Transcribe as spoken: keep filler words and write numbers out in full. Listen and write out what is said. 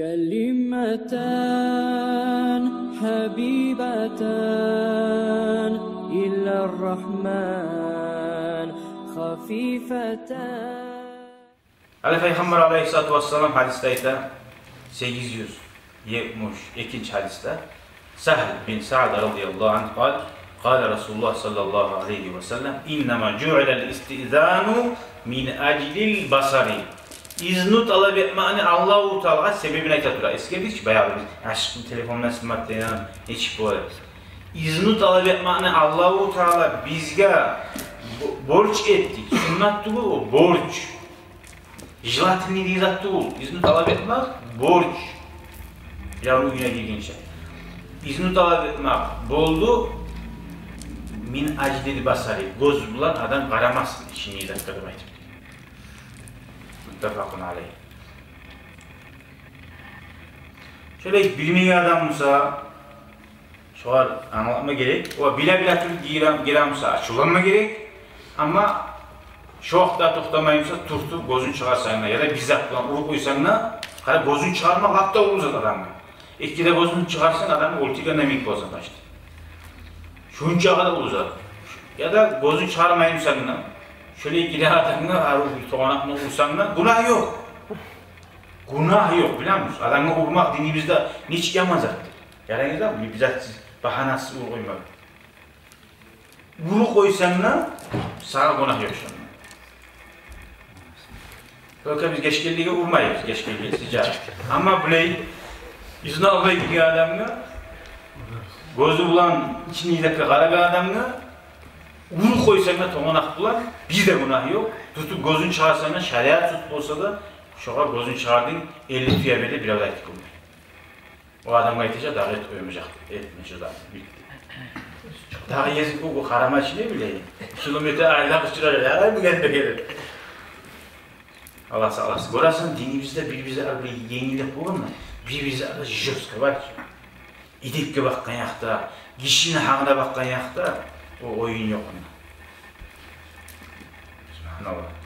كلمتان حبيبتان إلى الرحمن خفيفتان. Гьали Пайхаммар алайгьиссалату вассалам гьадисде айта, сегиз юз етмиш экинчи гьадисде, Сагьл бин Саъд радияллагьу ангьу къала: قال رسول الله صلى الله عليه وسلم: إنما جعل الاستئذان من أجل البصر. Изну талап этмекни Аллагьу Таала себебин айта тура. Эсгердик чи баягъы биз, яшыкъны телефонуна снимать этеген нечик бола. Изну талап этмекни Аллагьу Таала бизге бо-, борч этди. Суннат тюгюл о, борч. Желательный деген зат тюгюл. Изну талап этмек борч. Биревню уьюне гиргенче изну талап этмек болду. من أجل البصر. Гёз булан адам къарамасын ичиндеги затгъа деп айтып. متفق عليه. Шолай билмеген адам буса, шогъар англатма герек. О биле-биле туруп гире, гире буса, ачувланма герек. Амма шо вакътиде токътамай буса, тюртюп гёзюн чыгъарсанг да, яда бир зат булан уруп къойсанг да, къара, гёзюн чыгъармакъ лап да уллу зат адамгъа. Эки де гёзюн чыгъарсанг, адамны оьлтюргендей йимик боласан башта. Шунча къадар уллу зат. Яда гёзюн чыгъармай бусанг да, шолай гире адамгъа арив бир токъмакъ урсанг да, гюнагь ёкъ. Гюнагь ёкъ, билемисиз? Адамгъа урмакъ динибизде нечик яман затдыр. Ярайгъыз да, бир затсыз, багьанасыз уруп къоймагъа. Уруп къойсанг да, сагъа гюнагь ёкъ шонда. Только биз гечгенлеге урмайбыз, гечгенлеге сыжа. Амма булай изну алмай гирген адамгъа, гёзю булан ичиндеги затгъа къарагъан адамгъа уруп къойсанг да токъмакъ булан, бир де гюнагь ёкъ. Тутуп гёзюн чыгъарсанг да, шариат суд болса да, шогъар гёзюн чыгъардынг, элли тюе бер деп бирев де айтып болмай. О адамгъа айтажакъ: «Дагъы этмежек, этме шо затны, битди». Дагъы гезик о къарамай чи, не билейим, километр айрылыкъ чыгъар, ярай бу гелме гелир. Аллагь сакъласын. Гёресен, динибизде бир-бирибизге бир енгиллик болгъан да, бир-бирибизге жёстко бар чы. Эдепге бакъгъан якъда, гишини гьакъына бакъгъан якъда о оюн ёкъ онда. Субгьаналлагь.